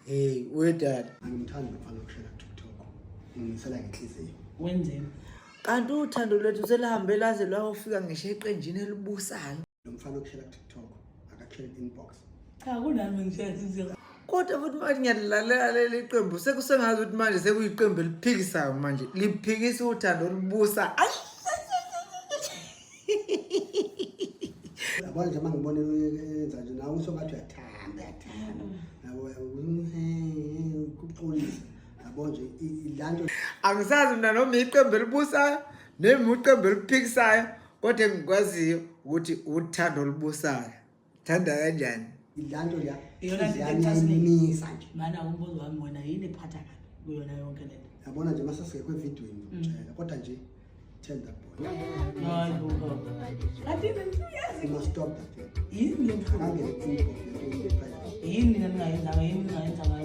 Hey, wedala. Angimthandi umfana okushela ku-TikTok. Ungisela ngenhliziyo. Wenzeni? Kanti uthando lwethu selihambe laze lwayofika ngisho eqenjini elibusayo. Lo mfana okushela ku-TikTok akakushela inbox. Cha kunami ngishela. Kodwa futhi manje ngiyalilalela leli qembu sekusengazi ukuthi manje sekuyiqembu eliphikisayo manje liphikisa uthando olubusa. Ayi! Yabona nje uma ngibona enza nje nawe usokathi uyathanda uyathanda. Yabo kuxolisa. Yabo nje ilanto Angisazi mina noma iqembu elibusayo noma iqembu eliphikisayo kodwa engikwaziyo ukuthi uthando olubusayo. Thanda kanjani? Ilanto la Iyona nto iyanimisa nje. Mana umbuzo wami wena yini ekuphatha kabi kuyona yonke lento? Yabona nje mase singekho evidweni ngizokutshela kodwa nje tell that boy. Hayi bo baba. Kanti uyazi You must stop that thing. yini le mhlobo? Akangene inbox lento private. Yini mina ningayenzanga yini ningayenza ngayo?